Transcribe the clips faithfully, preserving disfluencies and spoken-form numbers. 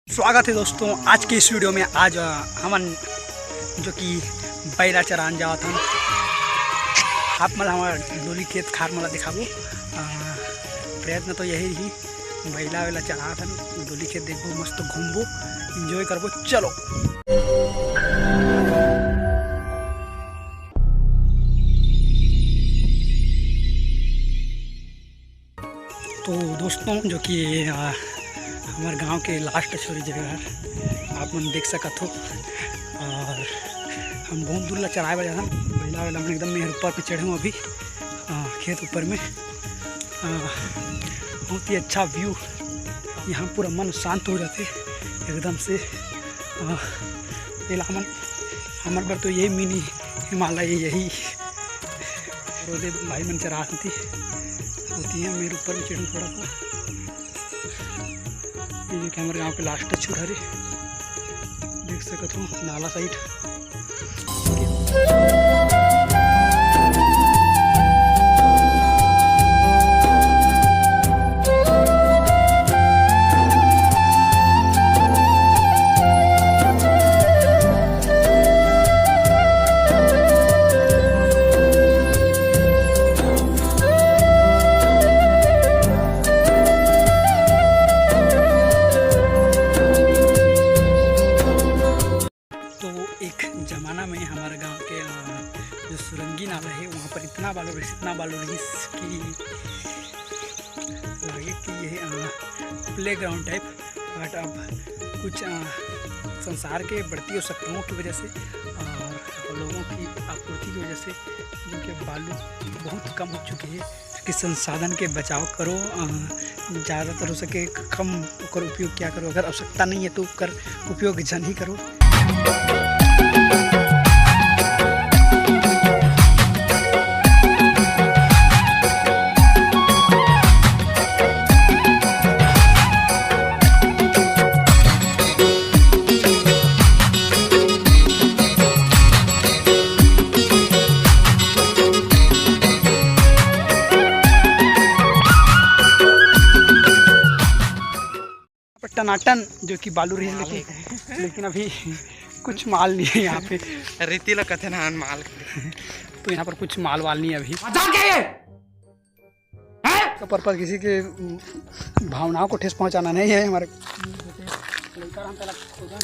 स्वागत है दोस्तों आज के इस वीडियो में। आज अ, हमन जो कि बैला चरान जावत हन, आप मन हमर डोली खेत खार मन ला दिखाबो। अ, प्रयत्न तो यही ही, बैला वैला चरात हन, डोली खेत देखबो, मस्त घूमबो, एंजॉय करबो। चलो। तो दोस्तों, जो कि अ, हमर गांव के लास्ट छोरी जगह है, आप मन देख सकत हो। और हम बहुत दूर ला चराए बर जाथन, बैला वैला मन एकदम मेहर ऊपर पे चढ़े हूँ अभी, अ, खेत ऊपर में। अ, बहुत ही अच्छा व्यू, यहाँ पूरा मन शांत हो जाते एकदम से। अ, एला हमन, हमर बर तो यही मिनी हिमालय, यही रोदे भाई मन चरा होती होती है। मेरे ऊपर भी चढ़ू थोड़ा सा। ये जो कि हमारे गांव के लास्ट छुर हरे, देख सकत हो नाला साइड। तो एक जमाना में हमारे गांव के, अ, जो सुरंगी नाला है, वहाँ पर इतना बालू रहिस, इतना बालू रहिस कि लागे कि ये, अ, प्लेग्राउंड टाइप। बट अब कुछ, अ, संसार के बढ़ती आवश्यकताओं की वजह से और लोगों की आपूर्ति की वजह से जो कि बालू बहुत कम हो चुकी है, कि संसाधन के बचाव करो, अ, ज़्यादातर हो सके कम ओकर उपयोग क्या करो। अगर आवश्यकता नहीं है तो ओकर उपयोग जन ही करो। टनाटन जो कि बालू रही, लेकिन, लेकिन अभी कुछ माल नहीं है यहाँ पे। रेती ला कथे ना माल। तो यहाँ पर कुछ माल वाल नहीं है अभी। मजाक है ये? हैं? तो पर्पस किसी के, उम, भावनाओं को ठेस पहुँचाना नहीं है हमारे। लड़का रहन तला खोजन,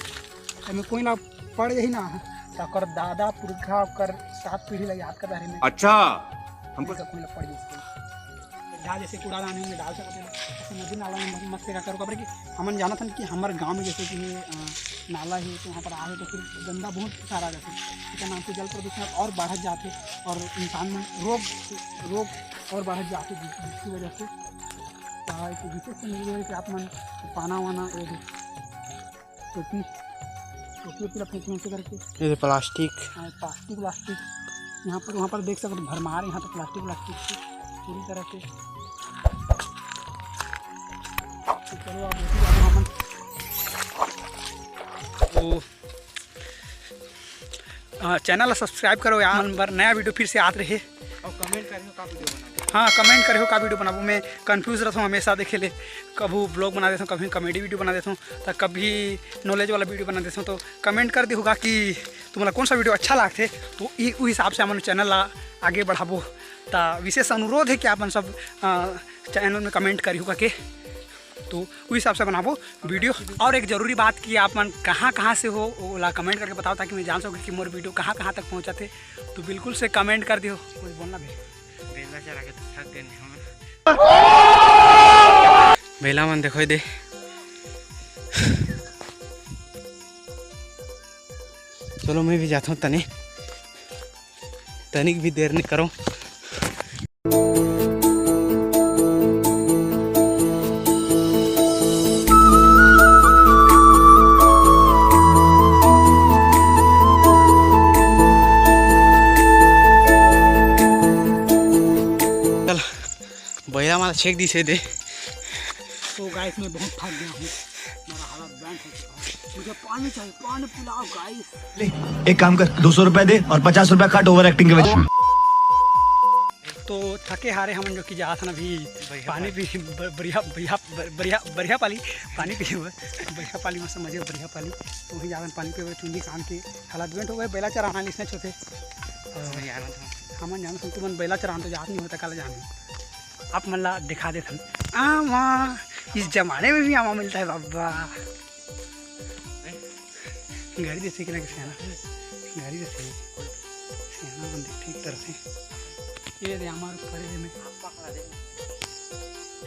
एमे कोई ना पड़ यही ना, तो ओकर दादा पुरखा, ओकर सात पीढ़ी ला याद कर रहे हैं। अच्छा, हमको कोई ना पड़ जाए। जा जैसे कूड़ादान है, डाल सकते हैं, ऐसे नदी नाला में मत फेंका करो। काबर कि हमन जानत हन कि हमर गांव में जैसे कि, अ, नाला है, तो वहाँ पर आए तो फिर गंदा बहुत सारा आ जाथे। इसका नाम से जल प्रदूषण और बढ़त जाथे और इंसान में रोग, रोग और बढ़त जाथे, जिस-, जिसकी वजह से, अ, एक विशेष से मिल रही है कि आप मन पाना वाना, वो भी टोपी, टोपी वोपी ला फेंकने से करके। ये प्लास्टिक। हाँ, प्लास्टिक, प्लास्टिक। यहाँ पर, वहाँ पर देख सकते हो, भरमार यहाँ तो प्लास्टिक, प्लास्टिक से पूरी तरह से। तो चलो, आप देखिए, अब हम, तो, अ, चैनल ला सब्सक्राइब करो यार, मन बर नया वीडियो फिर से आत रहे। और कमेंट करियो का वीडियो बनाबो। हाँ, कमेंट करियो का वीडियो बनाबो। मैं कंफ्यूज रहता हूँ हमेशा, देखे ले, कभू ब्लॉग बना देता हूँ, कभी कॉमेडी वीडियो बना देता हूँ, तो कभी नॉलेज वाला वीडियो बना देता हूँ। तो कमेंट कर दिहोगा कि तुम्हारा कौन सा वीडियो अच्छा लागथे, तो ई, उ हिसाब से हमन चैनल ला आगे बढ़ाबो। त विशेष अनुरोध है कि आप मन सब, अ, चैनल में कमेंट करिहोगा के, तो उ हिसाब से बनाबो वीडियो। और एक जरूरी बात कि आप मन कहाँ कहाँ से हो, ओला कमेंट करके बताओ, ताकि मैं जान सकूँ कि मोर वीडियो कहाँ कहाँ तक पहुँचाथे। तो बिल्कुल से कमेंट कर दियो। कुछ बोलना भैया? बेला चला के तो थक गए हमन। बेला मन देखो दे। चलो, मैं भी जाता हूँ तनी, तनिक भी देर नहीं करो। चल, बैला माला छेक दिसे दे। तो गाइस, मैं बहुत थक गया हूँ, मेरा हालत बैंड हो चुका है। मुझे पानी चाहिए, पानी पिलाओ गाइस। ले, एक काम कर, दो सौ रुपए दे और पचास रुपए काट ओवर एक्टिंग के वजह से। तो थके हारे हमन जो कि जात हन अभी बढ़िया पानी पाली। पी, ब-, बढ़िया, बढ़िया, ब-, बढ़िया, बढ़िया पाली, पानी पी, बढ़िया पाली, मस्त मजे, बढ़िया पाली। तो वहीं जात हन पानी पीबे, चुंदी कान के हालत बेंट हो गए, बैला चराना लिसने छोटे। और नहीं जानत हन। हमन जानत हन, तुमन बैला चरान तो जात नहीं होता, काला जान। आप मन ला दिखा देथन। आ, वहाँ इस जमाने में भी आमा मिलता है बाबा। गाड़ी देथे कि ना कि सियाना? गाड़ी देथे। सियाना मन देखथे एक तरह से। ये दे आमा रुख परे हे में।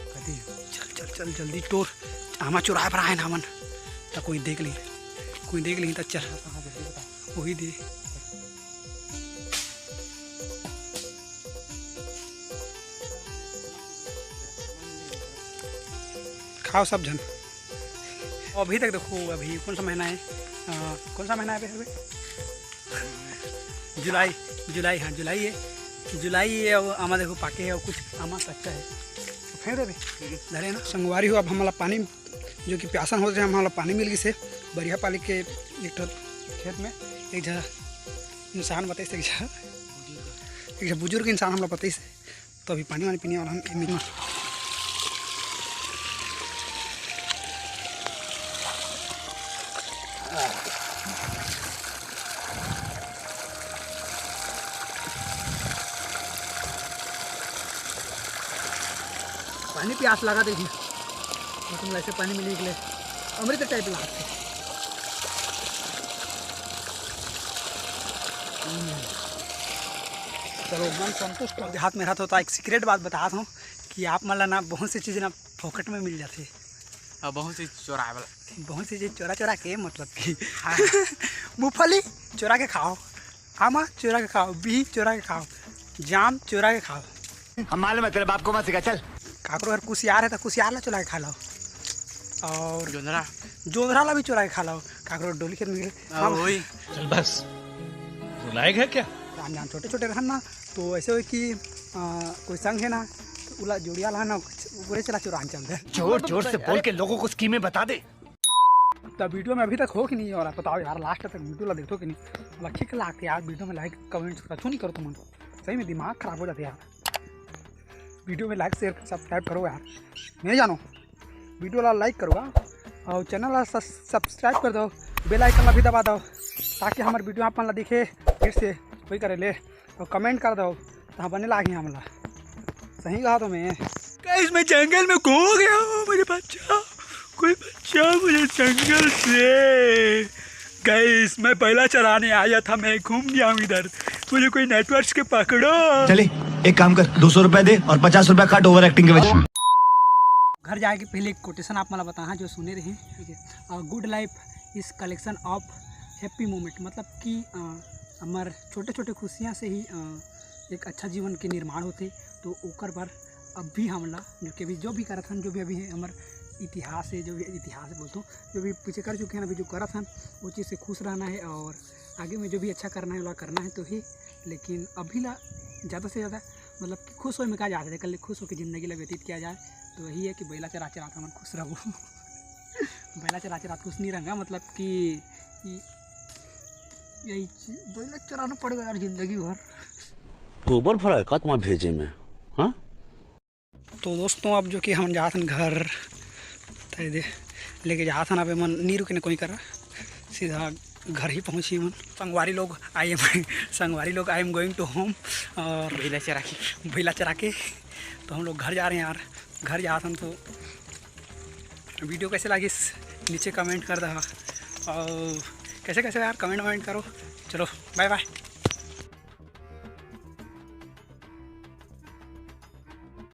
कति? चल, चल, चल, जल्दी टोर। आमा चुराए बर आए ना हमन। त कोई देख ली, कोई देख ली त चल। वही दे। खाओ सब झन। अभी तक देखो, अभी कौन सा महीना है? अ, कौन सा महीना है अभी? जुलाई, जुलाई, हाँ, जुलाई है। जुलाई है, अब आमा देखो पाके है और कुछ आमा कच्चा है। तो फेंक देबे। धरे ना, संगवारी हो, अब हमला पानी, जो कि प्यासन होते हैं, हमला पानी मिल गइसे। बढ़िया पाली के एक ठो खेत में एक झा इंसान बताइस, एक झा, एक झा बुजुर्ग इंसान हमला बताइस। तो अभी पानी वानी पीने वाला हम एमे। पानी प्यास लगा देखी, तुम ऐसे पानी में निकले, अमृत टाइप लागथे। चलो, मन संतुष्ट हो। हाथ में रहत होता, एक सीक्रेट बात बतात हूँ कि आप मन ला ना बहुत सी चीज़ें ना फोकट में मिल जाथे। और बहुत सी चोराए वाला। बहुत सी चीज़ चोरा चोरा के, मतलब कि हाँ। मूंगफली चोरा के खाओ, आमा चोरा के खाओ, बिही चोरा के खाओ, जाम चोरा के खाओ। हम मालूम है तेरे बाप को मत सिखा, चल। काकरो घर कुसियार है तो कुसियार ला चोरा के खा लो। और जोंधरा। जोंधरा ला भी चोरा के खा लो। काकरो डोली के मिले। हाँ, वही। चल बस, तू लायक है क्या? राम जान छोटे छोटे रहन ना, तो ऐसे हो कि, आ, कोई संग है ना, तो उला जोड़िया ला ना, पूरे चला चुरान चल दे। जोर जोर से बोल के लोगों को स्कीमें बता दे। तो वीडियो में अभी तक हो कि नहीं हो रहा, बताओ यार, लास्ट तक वीडियो ला देखो कि नहीं। वाला ठीक लागथे यार, वीडियो में लाइक कमेंट कछु नहीं करो तुमन, सही में दिमाग खराब हो जाथे यार। वीडियो में लाइक शेयर सब्सक्राइब करो यार, नहीं जानो। वीडियो ला लाइक करो और चैनल ला सस-, सब्सक्राइब कर दो, बेल आइकन ला भी दबा दो, ताकि हमारे वीडियो आप मन ला दिखे फिर से, वही करे ले। और कमेंट कर दो, तहाँ बने लागी हमला। सही कहा तो मैं। गाइस, मैं जंगल में खो गया हूँ, मुझे बचाओ, कोई बचाओ मुझे जंगल से। गाइस, मैं बैला चराने आया था, मैं घूम गया हूँ इधर, मुझे कोई नेटवर्क के पकड़ो। चले, एक काम कर, दो सौ रुपए दे और पचास रुपए काट ओवर एक्टिंग के वजह। घर जाए के पहले एक कोटेशन आप मला बताहा जो सुने रहे, ठीक है, good life is collection of happy moment, मतलब कि, अ, हमर छोटे छोटे खुशियाँ से ही, अ, एक अच्छा जीवन के निर्माण होथे। तो ओकर बर अब भी हमला जो कि अभी जो भी करत हन, जो भी अभी हमर इतिहास है, जो भी इतिहास बोलथों, जो भी पीछे कर चुके हैं, अभी जो करत हन, वो चीज़ से खुश रहना है और आगे में जो भी अच्छा करना है, ओला करना है तो ही। लेकिन अभी ला ज़्यादा से ज़्यादा मतलब कि खुश होए में का जात है, कल खुश होकर ज़िंदगी ला व्यतीत किया जाए। तो यही है कि बैला चरा चरा के हमन खुश रहबो। बैला चरा चरा खुश नहीं रहूँगा, मतलब कि, कि यही चीज, बैला चराना पड़ेगा यार जिंदगी भर। गोबर भरा है का तुम्हारे भेजे में? हाँ। तो दोस्तों, अब जो कि हम जात हन घर, तो ये दे, लेके जात हन, अब मन नहीं रुके न कोई करा, सीधा घर ही पहुँची मन। संगवारी लोग, I am, संगवारी लोग, I am going to home। और बैला चरा के। बैला चरा के तो हम लोग घर जा रहे हैं यार। घर जात हन तो वीडियो कैसे लागिस नीचे कमेंट कर दहा, और कैसे कैसे यार कमेंट वमेंट करो। चलो, बाय बाय।